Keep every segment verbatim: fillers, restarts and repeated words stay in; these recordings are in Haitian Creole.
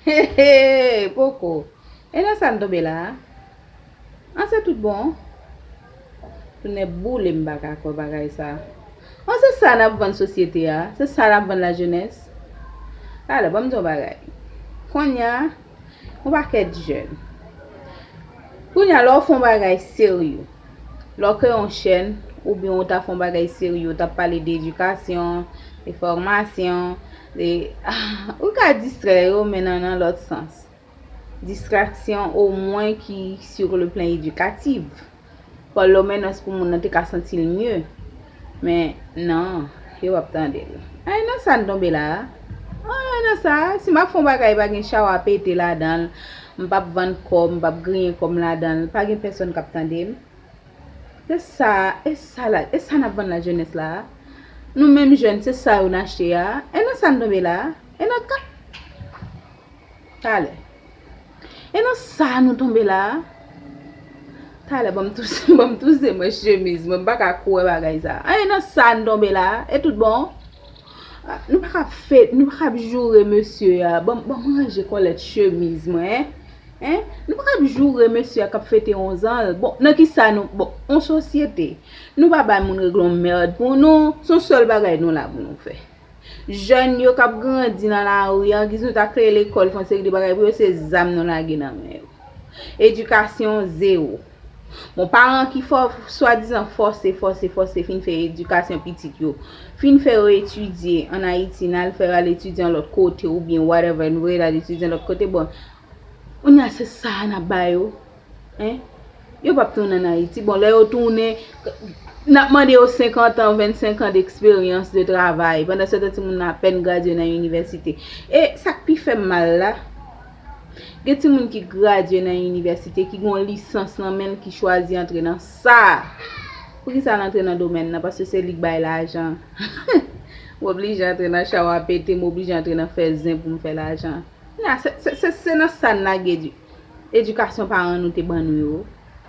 He, he, poko. E nan sa n tonbe la a? An, se tout bon. Tounen boule, m pa ka kwè bagay sa. An, se sa n ap vann sosyete a? Se sa n ap vann lajenès? Talè, ban m di w yon bagay. Kounye a, yon pakèt jèn. Kounye a, lè w fè yon bagay serye, lè w kreye yon chèn, oubyen w ta fè yon bagay serye, w t ap pale de edikasyon, de fòmasyon, de, ou ka distrè yo, men nan, nan lòt sans. Distraksyon omwen ki sur le plan éducatif. Pòl lo menos pou moun nan te ka santi l mye. Men non, yo p ap tande l. Ay, nan sa n tonbe la a? Ay, nan sa, si m ap fè yon bagay pa gen chawa pete ladan l, m p ap vann kò m, m p ap griyen kò m ladan l, pa gen pèsonn k ap tande m. Se sa, e sa la, e sa n ap vann lajenès la a? Nou menm jèn, se sa yo n achte a? E nan sa n tonbe la a? E nan ka Talè. E nan sa nou tonbe la a? Talè, ban m touse, ban m touse mwen chemiz mwen, m pa ka kwè bagay sa a. E nan sa n tonbe la a? E tout bon? Ah, nou pa ka fè, nou pa ka joure mesye a. Ban m, ban m ranje kòlèt chemiz mwen, en? En? Nou pa ka joure mesye a k ap fete onz an l. Bon, nan ki sa nou, bon, on sosyete. Nou pa bay moun regle on mèd pou nou, se on sèl bagay nou la pou nou fè. Jèn yo k ap grandi nan lari an, giz nou ta kreye lekòl, fè yon seri de bagay pou yo, se zam nou lage nan men yo. Edikasyon, zewo. Bon, paran ki fò, swadizan fòse, fòse, fòse, fin fè edikasyon pitit yo. Fin fè yo etidye ann Ayiti, n al fè yo al etidye yon lòt kote, oubyen whatever, nou voye l al etidye yon lòt kote. Bon, kounye a se sa a n ap ba yo. En? Yo p ap tounen ann Ayiti. Bon, lè yo tounen, n ap mande yo senkant an, vennsenk an deksperyans de travay. Pandan se tan, timoun nan apèn gradye nan inivèsite. E sa k pi fè m mal la, gen timoun ki gradye nan inivèsite, ki gen yon lisans nan men l, ki chwazi antre nan sa. Poukisa l antre nan domèn nan? Paske se li k bay lajan. M oblije antre nan chawa pete, m oblije antre nan fè zen pou m fè lajan. Kounye a, se, se, se, se nan sa n lage edi-, edikasyon paran nou te ban nou yo.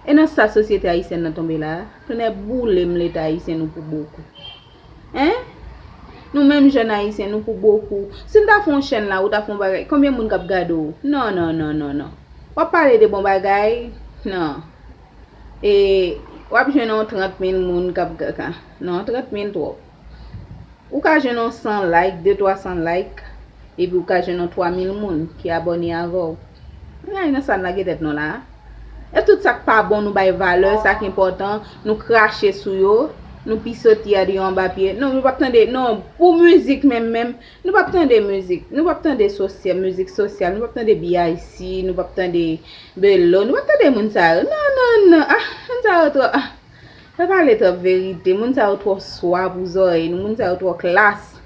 E nan sa sosyete ayisyèn nan tonbe la a? Tounen boule m Leta ayisyen, nou pou bokou. En? Nou menm jèn ayisyen, nou pou bokou. Si n ta fè yon chèn la, ou ta fè yon bagay, konbyen moun k ap gade w? Non, non, non, non, non. W ap pale de bon bagay? Non. E w ap jwenn yon trant mil moun k ap, ka, ka, non, trant mil twòp. Ou ka jwenn yon san like, de twa san like, epi ou ka jwenn yon twa mil moun ki abòne avè w. Ay, nan sa n lage tèt nou la a? E tout sa k pa bon, nou bay valè, sa k enpòtan, nou krache sou yo, nou pisotiyad yo anba pye. Non, nou p ap tande, non, pou mizik menm, menm, nou p ap tande mizik, nou p ap tande sosyal, mizik sosyal, nou p ap tande B I C, nou p ap tande Belo, nou p ap tande moun sa yo. Non, non, non, ah, moun sa yo twò, ah. Yo pale twòp verite. Moun sa yo twò swa pou zòrèy nou. Moun sa yo twò klas.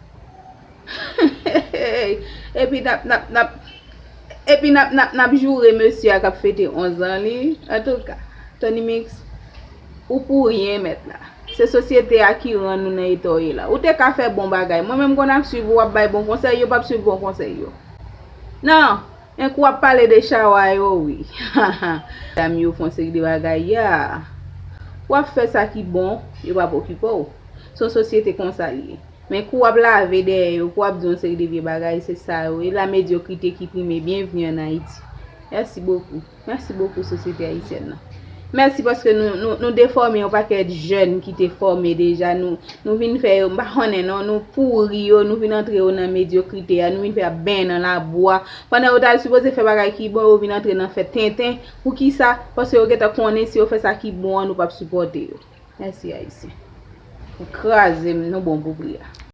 Epi n ap, n ap, n ap, epi n ap, n ap, n ap joure mesye a k ap fete onz an li. Antouka, Tony Mix, ou pou ryen mèt la. Se sosyete a ki rann nou nan eta w ye la. Ou te ka fè bon bagay. Mwen menm konn ap swiv ou, w ap bay bon konsèy, yo p ap swiv bon konsèy yo. Non. Enk w ap pale de chawa yo, wi. Dam yo fè yon seri de bagay, ya. W ap fè sa ki bon, yo p ap okipe w. Se yon sosyete konsa l ye. Men kou w ap lave dèyè yo, kou w ap di yon seri de vye bagay, se sa yo ye. La medyokrite ki prime. Byenvni ann Ayiti. Mèsi bokou. Mèsi bokou, sosyete ayisyèn nan. Mèsi paske nou, nou, nou defòme yon pakèt jèn ki te fòme deja. Nou, nou vin fè yo, m pa konnen non, nou pouri yo, nou vin antre yo nan medyokrite a, nou vin fè y ap benyen nan labou a. Pandan yo t al sipoze fè bagay ki bon, yo vin antre nan fè tenten. Poukisa? Paske yo gentan konnen si yo fè sa ki bon an, nou p ap sipòte yo. Mèsi, Ayisyen. Nou kraze m, nou bon pou pri a.